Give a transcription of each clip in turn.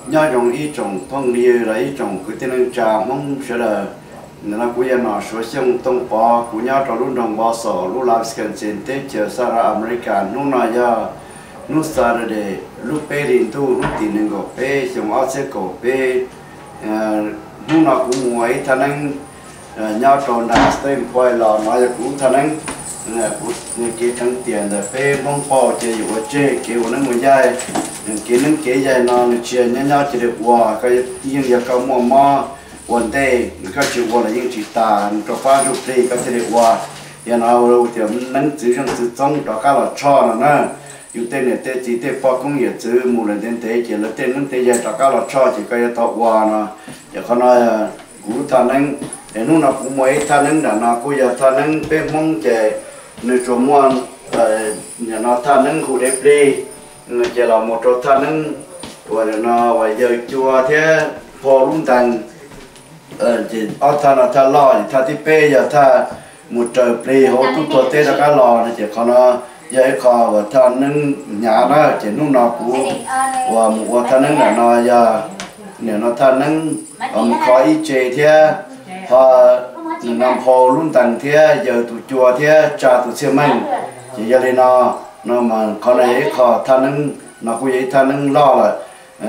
Nyob zoo ib tsoom phooj ywg los ib tsoom kwv tij neej tsa Hmoob sawv daws. Nim no kuv yog Nom Suav Xyooj Tooj Pov, kuv nyob rau lub nroog Wausau, lub Wisconsin, teb chaws Saharaus America. Hnub no yog hnub Saturday, lub peb hlis ntuj, lub tim nees nkaum peb, xyoo ob txhiab kaum peb. Hnub no kuv mus ua ib thaj neeb nyob rau nram State Point los no yog kuv thaj neeb. Kuv kev theev tiam ntawm peb Hmoob pauj ces yus ua tseg kev ua neeb ua yaig. Kev neeb kev yaig no nws tsis yog nyob nyob cia li ua, koj yeej yog koj muaj mob ua ntej, koj tsis ua los yeej tsis tas, nws rau qab ntsuj plig koj thiaj li ua. Yog no ua tias neeb txwv zeej txwv txoob rov qab los tshoj no na. Yus tej niam tej txiv tej poj koob yawm txwv mus lawm ntev ntev ces lawv tej neeb tej yaig rov qab los tshoj ces koj yuav tau ua no. Ces qhov no kuv lub thaj neeb, es hnub no kuv muaj ib thaj neeb nram no kuj yog thaj neeb peb Hmoob ces nws tsuas muaj, nim no thaj neeb hu dev plig, ces los mus rau thaj neeb uas nim no uas yawg cua thiab phau lub ntees. Ces ob thaj no thaj loj, ces thaj thib peb yog thaj mus raws plig hauv tub tuag teb rov qab los no. Ces qhov no yog ib qho uas thaj neeb hnyav na. Ces hnub no kuv uas mus ua thaj neeb nram no yog nim no thaj neeb uas mus kho ib tse thiab ho nim no phau lub ntees thiab yawg tus cua thiab tsa tus txhiaj meej. Ces yog li no, no mas qhov no yog ib qho thaj neeb, no kuj yog ib thaj neeb loj lawm.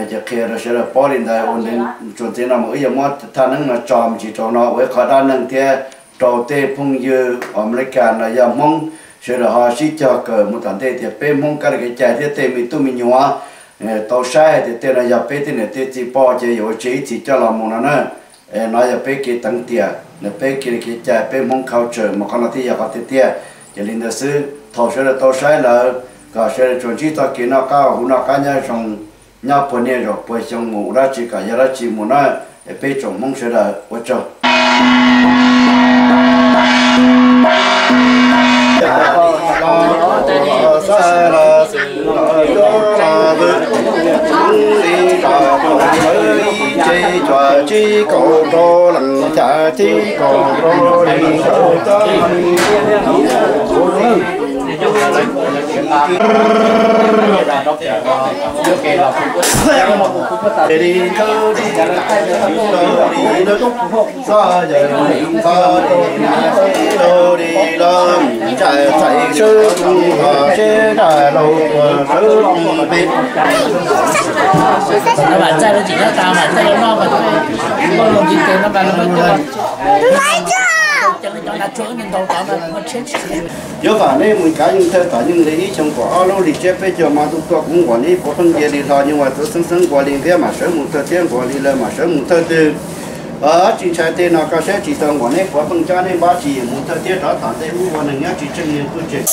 Ces qhia rau sawv daws paub li ntawd ua ntej, txuas ntxiv no mas wb yuav muab thaj neeb no tso me ntsis rau no ua ib qho dab neeg thiab rau tej phooj ywg Amelikas los yog Hmoob sawv daws ho sib cog kawm mus tom ntej tias peb Hmoob kab li kev cai thiab tej me tub me nyuam tau saib hais tias tej no yog peb tej niam tej txiv poj ces yuav ua tse ib txhis coj los mus no na. No yog peb kev teev tiam, peb kev li kev cai, peb Hmoob culture mas qhov no thiaj yog qhov tiag tiag. Ces li ntawd xwb, thaum sawv daws tau saib lawm, kom sawv daws tsuas ntsib txoj kev noj qab huv noj qab nyob zoo, nyob puag niaj zaus puag xyoo mus ua dab tsi kom yog dab tsi mus na. Es peb tsoom Hmoob sawv daws ua tsaug. Yuav vam nej mus kav yeej thawj tom yeej li ib xyoo kaum ob lub hli tsiab peb caug mas tuaj tuaj kuv nquam nej puav pheej cia li hlo, yeej ua txwv xeeb xeeb nqua li ntiab mam sawv mus thawj thiab nqua li lawv mam sawv mus thawj twg. Tsis ntshai tej no koj saib tsis tau nquam nej puav pheej coj nej npab tsis mus thawj thiab rov tom ntej ub ua neeg nyob tsis tseeb yeej kuj tseem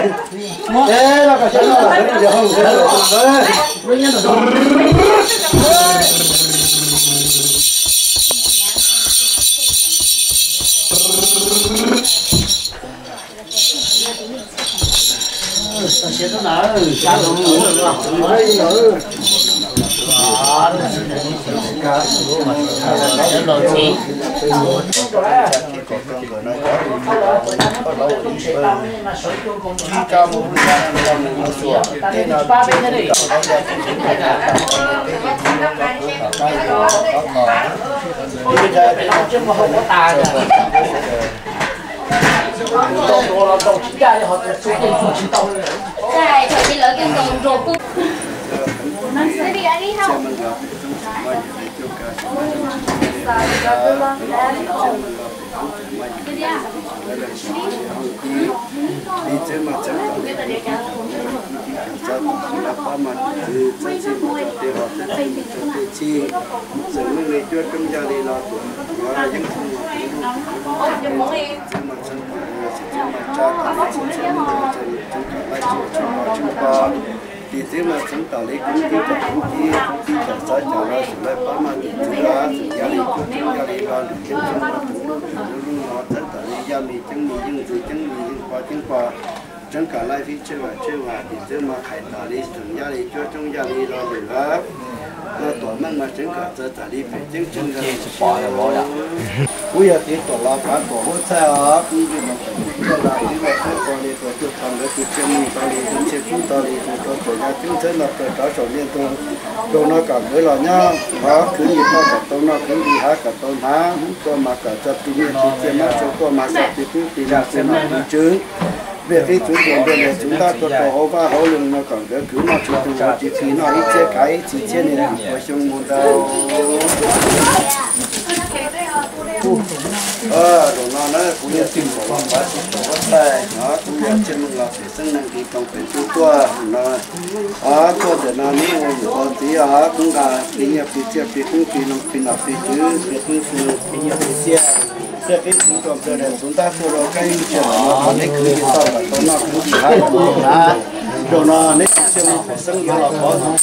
Tiv txwv mas txeev tom li kuv tiv txwv txav tom xyuas lawv pab mas tiv txwv txawb txij mus rau tej hov txawb txij mus rau tej txhij, txawm muaj li cuab coob yaj li los tuam yuav yeeb txhij los tiv txwv mas txeev tom li xwm txwv mas tsa tom li xwm txwv mas txeev kom laj tsuam tsheej pov tsheej pov. Tiv txwv mas txeev tom li koob tib tom koob tib koob tib tom txav tom los xyuas lawv pab mas tiv txwv los txeev yaj li cuab coob yaj li los lwm yeeb txhij los tus lub lub lub no txawb tom li yaj me ceeb me yeej ntxwv ceeb me yeej pov ceeb pov. Tseeb kom laj fib tsheej vam tsheej vam tiv txwv mas qhais tom li txeev yaj li cuab coob yaj li los lwm lawm. Los tuam meej mas tseeb kom txawv txam li pem ceeb tseeb. Kuv yog tiv tuam los pav tuam huab txhaj os, kuv yog mas txawm kuv yog los ib los txhawb tau li tuam cuag tau nkawd tus tsia mej tau li tus tsia kub tau li tus rau tuam yaj ceeb txhawb los txawm rov saum niaj ntug. Zaum no kom nkawd los nyob hov khwv nyiaj poj kom tau noj khwv nqi hav kom tau hnav, hnub tuaj mas kom txog tus nyiaj tus txiaj mab sua tuaj mas kom tus tub tis los txia nom tus tswv. Ntiaj teb txwv ntuas ntiaj teb txwv ntab tuaj rau hauv vaj hauv loog no kom nkawd khwv noj tsis tu ua tsis tis noj ib txhiab kav ib txhiab niaj hnub puas xyoo mus ntau. Zaum no na kuv yog tij npaum los pav tij npaum huab thaij, kuv yog txhiaj meej los pem xeeb neeg tis toog pem tub tuaj no. Tuaj ntawm no neb ua yus ua txiv os, kuv nqa tis nyiaj tis txiaj tis koob tis loo tis nom tis tswv tis qeeb tis nyiaj tis txiaj, tis qeeb txwv ntuas nplawg daim txwv ntab tuaj rau kab ib ntsia no neb khwv nyiaj tau kom tau noj khwv nyiaj hav kom tau hnav. Zaum no neb tus txhiaj meej pem xeeb yuav los pov